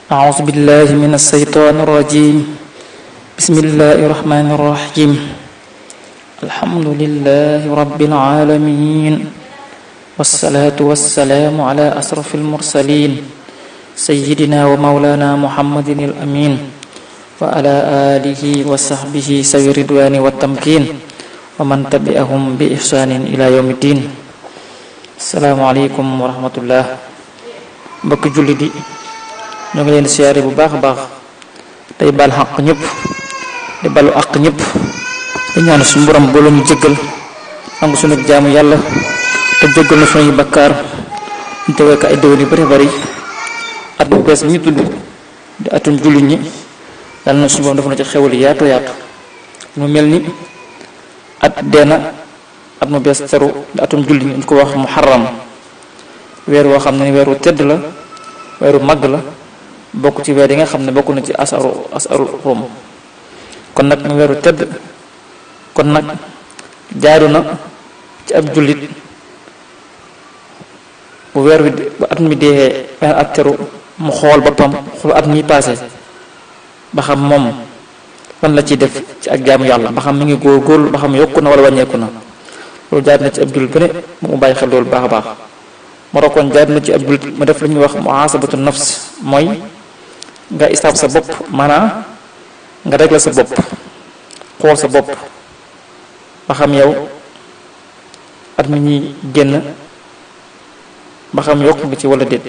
أعوذ بالله من الشيطان الرجيم بسم الله الرحمن الرحيم الحمد لله رب العالمين والصلاة والسلام على أشرف المرسلين سيدنا ومولانا محمد الأمين وعلى آله وصحبه سوي الرضوان والتمكين ومن تبعهم بإحسان إلى يوم الدين. السلام عليكم ورحمة الله. mbokk jullit yi ñoo ngi leen di siyaare bu baax a baax tey baal xaq ñëpp di balu àq ñëpp di ñaan suñu borom boole ñu jéggal nangu suñu jaamu yàlla te jéggal na suñuy bakkaar ñu tewee ko ay déwén yu bari bari at bu bees bi ñu tudd di atum jullit ñi yàlla na suñu borom dafa na ci xewal yaatu yaatu mu mel ni at deena at mu bees teru di atum jullit ñi ñu ko wax muharram weer woo xam ne weeru tedd la weeru màgg la bokk ci weer yi nga xam ne bokk na ci asaru rom kon nag mu weeru tedd kon nag jaaru na ci ab jullit bu weer wi bu at mi dee at teru mu xool boppam xool at mi passé ba xam moom lan la ciy def ci ak jaamu yàlla ba xam mi ngi góorgóorlu ba xam yokku na wala wàññeeku na loolu jaar na ci ab jullit bu ne mu bàyyi xel loolu baax a baax moo tax kon jaar na ci ab jullit mu def lu ñuy wax muhasabatu nafs mooy nga isaab sa bopp maanaam nga régler sa bopp xool sa bopp ba xam yow at mi ñuy génn ba xam yokk nga ci wala déet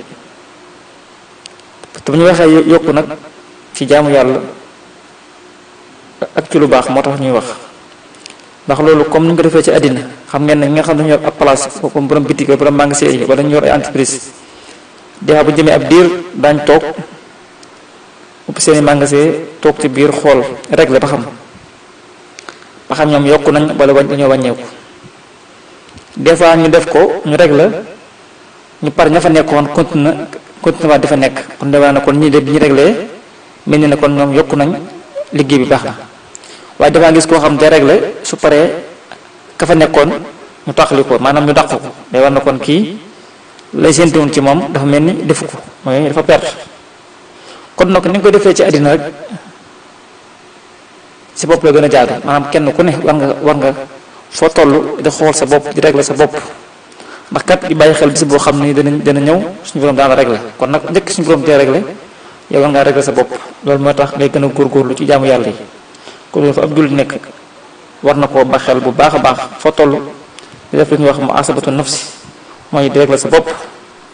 te bu ñu waxee yokku nag ci jaamu yàlla ak ci lu baax moo tax ñuy wax ndax loolu comme ni ñu ko defee ci àddina xam ngeen ne ñi nga xam ne dañu yor ab place comme borom bitik borom magasin yi wala ñu yor ay entreprise des fois bu jëmee ab diir daañ toog upp seeni magasin toog ci biir xool régler ba xam ñoom yokku nañ wala dañoo wàññeeku des fois ñu def ko ñu régler ñu par ña fa nekkoon continue waat di fa nekk kon dewaa na kon ñii de bi ñu régler mel ni ne kon ñoom yokku nañ liggéey bi baax na waaye dafaa gis koo xam day régler su paree ka fa nekkoon ñu taxali ko maanaam ñu dàq ko day war na kon kii lay séentuwoon ci moom dafa mel ni defu ko mooy dafa perte kon nag ni nga ko defee ci àddina rek si bopp la gën a jaadu maanaam kenn ku ne war nga foo toll di xool sa bopp di régler sa bopp ndax kat di bàyyi xel bis boo xam ni dana ñëw suñu borom daan la régler kon nag njëkk suñu borom dee régler yow war ngaa régler sa bopp loolu moo tax ngay gën a góorgóorlu ci jaamu yàlla yi kon loolu fa ab jullit nekk war na koo ba xel bu baax a baax foo toll di def lu ñuy wax mu asabatu nafsi mooy di régler sa bopp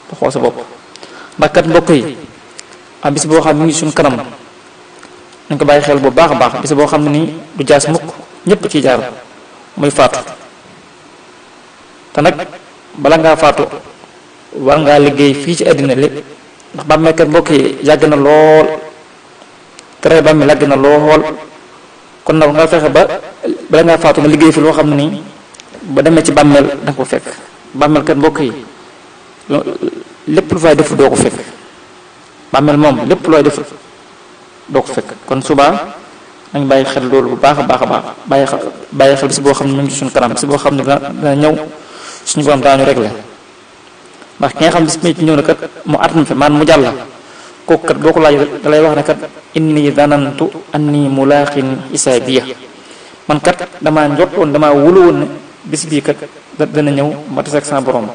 di xool sa bopp ndax kat mbokk yi am bis boo xam ne mu ngi suñu kanam nañ ko bàyyi xel bu baax a baax bis boo xam ne nii du jaas mukk ñëpp ciy jaar muy faatu te nag bala ngaa faatu war ngaa liggéey fii ci àddina lépp ndax bàmmeel kat mbokk yi yàgg na lool tere bàmmeel yàgg na lool kon nag nga fexe ba bala ngaa faatu nga liggéey fi loo xam ne nii ba demee ci bàmmeel da nga ko fekk bàmmeel kat mbokk yi lépp lu fay def doo ko fekk bàmmeel moom lépp looy def doo ko fekk kon subaa nañ bàyyi xel loolu bu baax a baax a baax bàyyi xel bis boo xam ne mu ngi suñu kanam bis boo xam ne dana ñëw suñu borom daañu régler ndax ki nga xam bis mi ci ñëw na kat mu at mi fi man mu jàll kooku kat boo ko laaj da lay wax ne kat inni danantu anni mulaqin hisaabiya man kat damaa njottoon damaa wóolu woon ne bis bii kat dana ñëw ma tase ak sama borom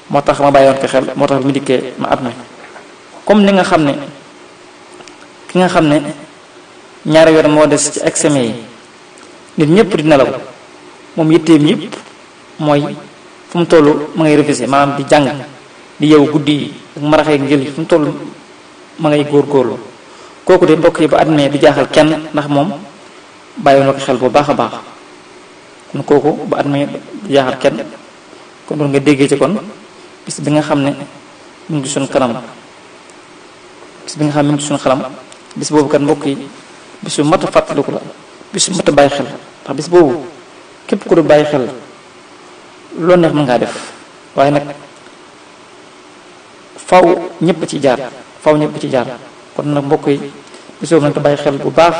moo tax ma bàyyi woon ko xel moo tax bi mu dikkee ma at mi comme ni nga xam ne ki nga xam ne ñaari weer moo des ci examen yi nit ñëpp di nelaw moom yitteem yëpp mooy fu mu toll ma ngay réviser maanaam di jàng di yeewu guddi yi ak maraxee njël yi fu mu toll ma ngay góorgóorlu kooku de mbokk yi ba at mee di jaaxal kenn ndax moom bàyyi woon ko xel bu baax a baax kon kooku ba at mee di jaaxal kenn kon doon nga déggee ci kon bis bi nga xam ne mu ngi suñu kanam bis bi nga xam ne mu ngi suñu xalam bis boobu kat mbokk yi bisu mat a fàttaliku la bisu mat a bàyyi xel ndax bis boobu képp ku du bàyyi xel loo neex mën ngaa def waaye nag faw ñëpp ci jaar kon nag mbokk yi bis boobu nañ ko bàyyi xel bu baax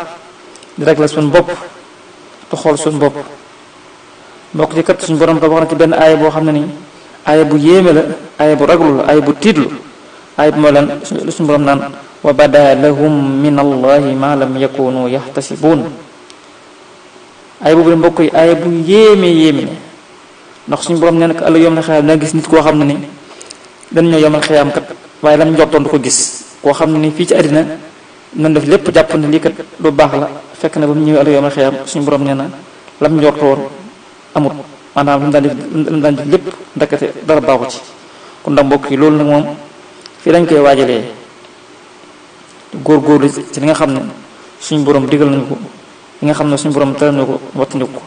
di régler suñu bopp te xool suñu bopp mbokk yi kat suñu borom ko wax na ci benn aaya boo xam ne nii aaya bu yéeme la aaya bu raglu la aaya bu tiitlu aaya bi mooy lan suñu borom naan wa bada lahum min allahi ma lam yakunu yaxtasibuun. ay boobu de mbokk yi ay bu yéeme ndax suñu borom nee na ko ëllëg yomal xiyaam danga gis nit koo xam ne ni dañ ñëw yomal xiyaam kat waaye lam njortoon du ko gis. koo xam ne ni fii ci àddina nan def lépp jàpp ne lii kat lu baax la fekk na ba mu ñëwee ëllëg yomal xiyaam suñu borom nee na lam njortoon amut maanaam lu mu daan def lépp ndakate dara baaxu ci. kon ndax mbokk yi loolu nag moom fii lañ koy waajalee góorgóorlu ci li nga xam ne suñu borom digal nañu ko li nga xam ne suñu borom tere nañu ko wattandiku ko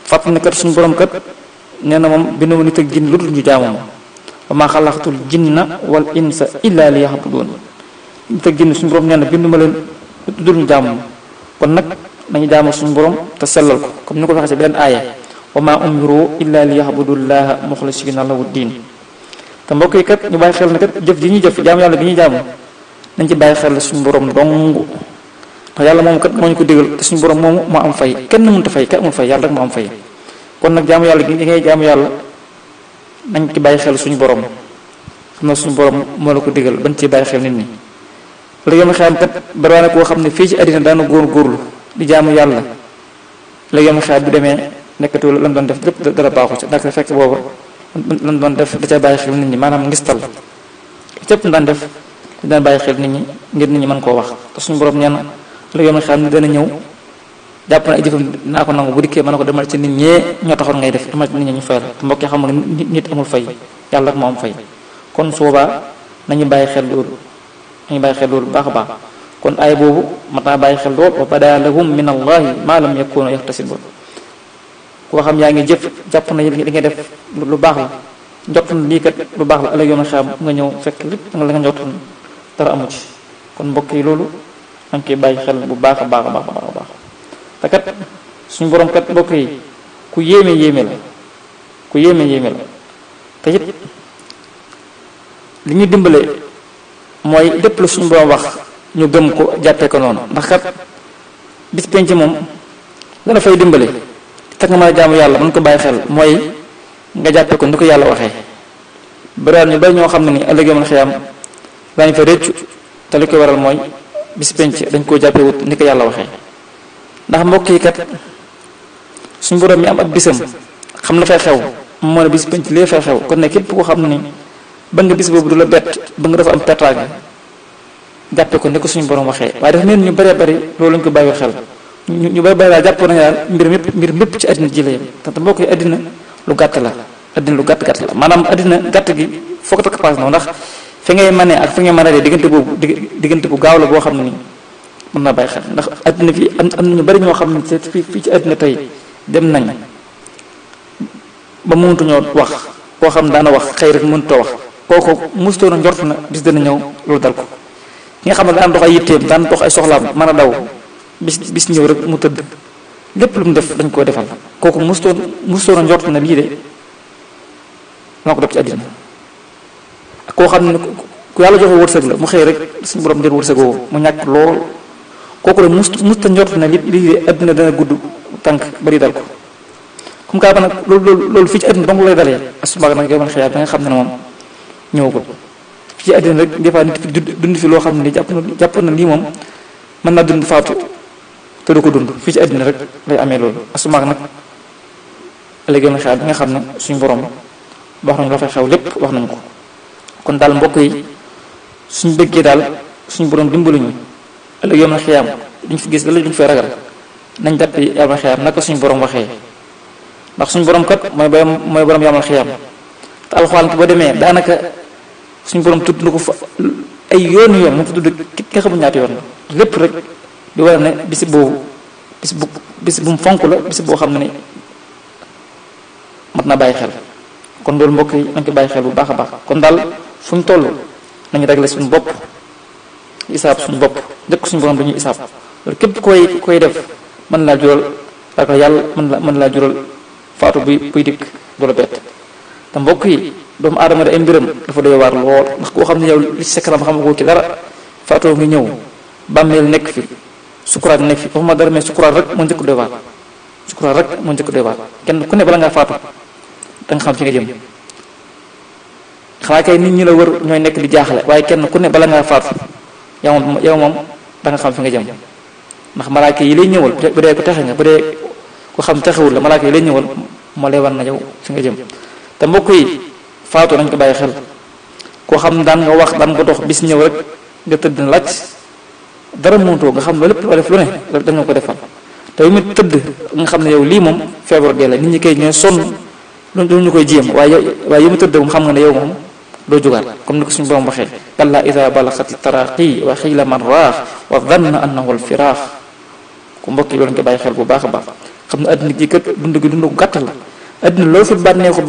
fàttali ne kat suñu borom kat nee na moom bindu nit ak jinn lu dul ñu jaamu ma wa maa xalaqtul jinna wal insa illa liya'budun. nit ak jinn suñu borom nee na bindu ma leen lu dul ñu jaamu ma kon nag nañu jaamu suñu borom te sellal ko comme ni ko waxee ci beneen aaya wa maa umiru illa liya'budullaha muxlisina lahu diin. te mbokk yi kat ñu bàyyi xel ne kat jëf ji ñuy jëf jaamu yàlla gi ñuy jaamu nañ ci bàyyi xel suñu borom dong ndax yàlla moom kat moo ñu ko digal te suñu borom moomu moo am fay kenn mënut a fay kenn amul fay yàlla rek moo am fay. kon nag jaamu yàlla gi ngay jaamu yàlla nañ ci bàyyi xel suñu borom xam na suñu borom moo la ko digal bañ ci bàyyi xel nit ñi. léegi yow xam kat bari na koo xam ne fii ci àddina daana góorgóorlu di jaamu yàlla léegi yow xam bu demee nekkatu lan doon def lépp dara baaxu ci ndax fekk booba lan doon def da ca bàyyi xel nit ñi maanaam ngistal cëpp daan def daan bàyyi xel nit ñi ngir nit ñi mën koo wax te suñu borom nee na léegi yow xam ne dana ñëw jàpp na ay jëfam dinaa ko nangu bu dikkee mën na ko demal ci nit ñee ñoo taxoon ngay def demal ci nit ñi ñu fay la te mbokk yi xam nga nit amul fay yàlla rek moo am fay. kon su boobaa nañu bàyyi xel loolu baax a baax kon ay boobu mat naa bàyyi xel lool wa bada lahum min allahi ma lam yakunu yaxtasibun. koo xam yaa ngi jëf jàpp na li nga def lu baax la njott na lii kat lu baax la ëllëg yoon xam nga ñëw fekk lépp nga la nga njott dara amu ci. kon mbokk yi loolu nañ koy bàyyi xel bu baax a baax te kat suñu borom kat mbokk yi ku yéeme la te it li ñu dimbale mooy lépp lu suñu borom wax ñu gëm ko jàppee ko noonu ndax kat bis penc moom dana fay dimbale te nga mën a jaamu yàlla mën ko bàyyi xel mooy nga jàppee ko ni ko yàlla waxee. bari ñu bari ñoo xam ne ni ëllëg yomal xiyaam daañu fa réccu te li koy waral mooy bis penc dañ koo jàppee wut ni ko yàlla waxee. ndax mbokk yi kat suñu borom mi am ab bisam xam la fay xew moo ne bis penc lee fay xew kon ne képp koo xam ne ba nga bis boobu du la bett ba nga dafa am pertaange jàppe ko ne ko suñu borom waxee. waaye dafa mel ñu bëree bëri loolu lañ ko bàyyi xel ñu bëri daal jàpp nañu daal mbir mépp ci àddina ji la yem te mbokk yi àddina lu gàtt la la maanaam àddina gàtt gi foo ko takk paas na ndax fi ngay mënee ak fi ngay mën a dee diggante bu gaaw la boo xam ne nii mën naa bàyyi xel ndax àddina fii am nañu bari ñoo xam ne fii ci àddina tey dem nañ ba mënatuñoo wax koo xam daana wax xëy rek mënutoo wax kooku musutoon a njort na bis dana ñëw loolu dal ko. ki nga xam ne daan dox ay yitteem daan dox ay soxlaam mën a daw bis ñëw rek mu tëdd lépp lu mu def dañ koo defal kooku musutoon a njort na lii de moo ko def ci àddina. ak koo xam ne ku yàlla joxe wërsëg la mu xëy rek suñu borom jël wërsëg woowu mu ñàkk lool. kooku rek musta njort na lii àddina dana gudd tànk bari dal ko comme kaa ba nag loolu fii ci àddina dong lay dalee asumaag nag yow man xiyaar da nga xam ne moom ñëwagul fii ci àddina rek des fois nit fi dund fi loo xam ne jàpp na lii moom mën naa dund faatu te du ko dund fii ci àddina rek lay amee loolu asumaag nag léegi yow man xiyaar da nga xam ne suñu borom wax nañu la fay xew lépp wax nañu ko. kon daal mbokk yi suñu bëggee daal suñu borom dimbaluñu ëllëg yomal xiyaam duñ fi gis duñ fay ragal nañ jàppi yomal xiyaam naka suñu borom waxee ndax suñu borom kat mooy borom yomal xiyaam te alxuraan boo demee daanaka suñu borom tudd na ko fa ay yoon mu fa tudd ki nga xamul ñaata yoon lépp rek di war ne bis bu mu fonk la bis boo xam ne ni mat na bàyyi xel. kon loolu mbokk yi nañ ko bàyyi xel bu baax a baax kon daal fu ñu toll nañu régler suñu bopp isaab suñu bopp njëkk suñu borom dañuy isaab loolu képp koy def mën laa jural ragal yàlla mën laa jural faatu buy dikk du la bett te mbokk yi doomu aadama da ay mbiram dafa doy waar lool ndax koo xam ne yow li ci sa kanam xamagoo ci dara faatoo ngi ñëw bàmmeel nekk fi sukuraat nekk fi waxuma dara mais sukuraat rek moo njëkk doy waar kenn ku ne bala ngaa faatu da nga xam fi nga jëm xanaa kay nit ñi la wër ñooy nekk di jaaxle waaye kenn ku ne bala ngaa faatu yow moom da nga xam fi nga jëm ndax malaaka yi lay ñëwal bu dee ko texe nga bu dee ko xam texewul la malaaka yi lay ñëwal moo lay war na yow fi nga jëm te mbokk yi faatu nañ ko bàyyi xel koo xam daan nga wax daan nga dox bis ñëw rek nga tëdd na laaj dara mënutoo nga xam ne lépp loo def lu ne dañoo ko defal te yu mu tëdd nga xam ne yow lii moom feebar dee la nit ñi koy ñooy sonn lu ñu koy jéem waaye yu mu tëdd moom xam nga ne yow moom doo jugaat comme ni ko suñu borom waxee kalla ida balaxati taraqi wa xiila man raax wa danna annahu alfiraax ku mbokk yi loolu nga bàyyi xel bu baax a baax xam ne adduna gi kat dund gi dund gu gàtt la adduna loolu fi bànneexu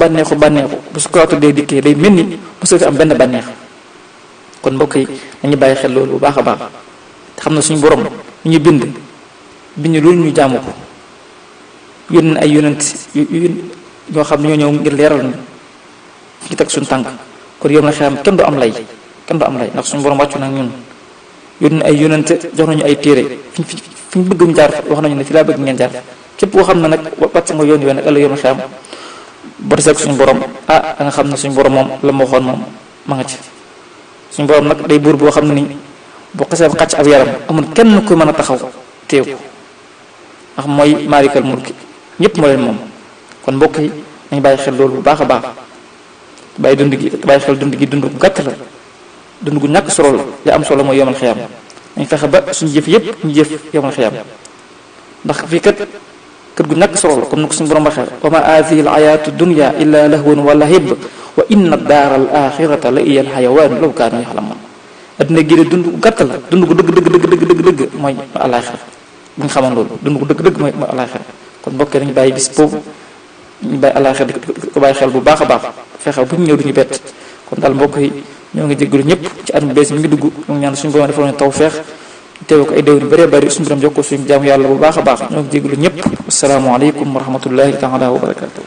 bu su ko dee dikkee day mel ni mosu fi am benn bànneex kon mbokk yi dañuy bàyyi xel loolu bu baax a baax te xam ne suñu borom ñu bind loolu ñu jaamu ko yónni ay yonent ñoo xam ne ñoo ñëw ngir leeral ñu fi teg suñu tànk kon yow na xam kenn du am lay ndax suñu borom wàccu nag ñun yónni ay yonent jox nañu ay téere fi ñu bëgg mu jaar wax nañu ne fi laa bëgg ngeen jaar képp koo xam ne nag wàcc nga yoon nag ëllëg yow na xam ba deseeg suñu borom da nga xam ne suñu borom moom la ma waxoon moom ma nga ci suñu borom nag day buur boo xam ne ni boo xasee xàcc ab yaram amul kenn ku mën a taxaw teew ko ndax mooy maalikal mulki ñëpp moo leen moom kon mbokk yi nañ bàyyi xel loolu bu baax a baax bàyyi xel dund gi dund gu gàtt la dund gu ñàkk solo la li am solo mooy yomal xiyam nañ fexe ba suñu jëf yëpp ñu jëf yomal xiyam ndax fii kat kër gu ñàkk solo la comme ni ko suñu borom waxee wa ma haadihi al ayaatu dunya illa lahwun wa lahib wa inna daara al axirata la iya al xayawaan law kaanu yaxlamoon adduna gi de dund gu gàtt la dund gu dëgg mooy alaxira bu ñu xamoon loolu dund gu dëgg mooy alaxira kon mbokk nañu bàyyi bis boobu ñu bàyyi alaxira di ko bàyyi xel bu baax a baax fexe bu ñu ñëw duñu bett kon daal mbokk yi ñoo ngi jéggalu ñëpp ci at mu bees mi ngi dugg ñoo ngi ñaan suñu borom defal ñu tawfeex teewe ko ay déwén bëree bëri suñu borom jox ko suñu jaamu yàlla bu baax a baax ñoo ngi jéggalu ñëpp assalaamu aleykum wa rahmatullahi taala wa barakatuh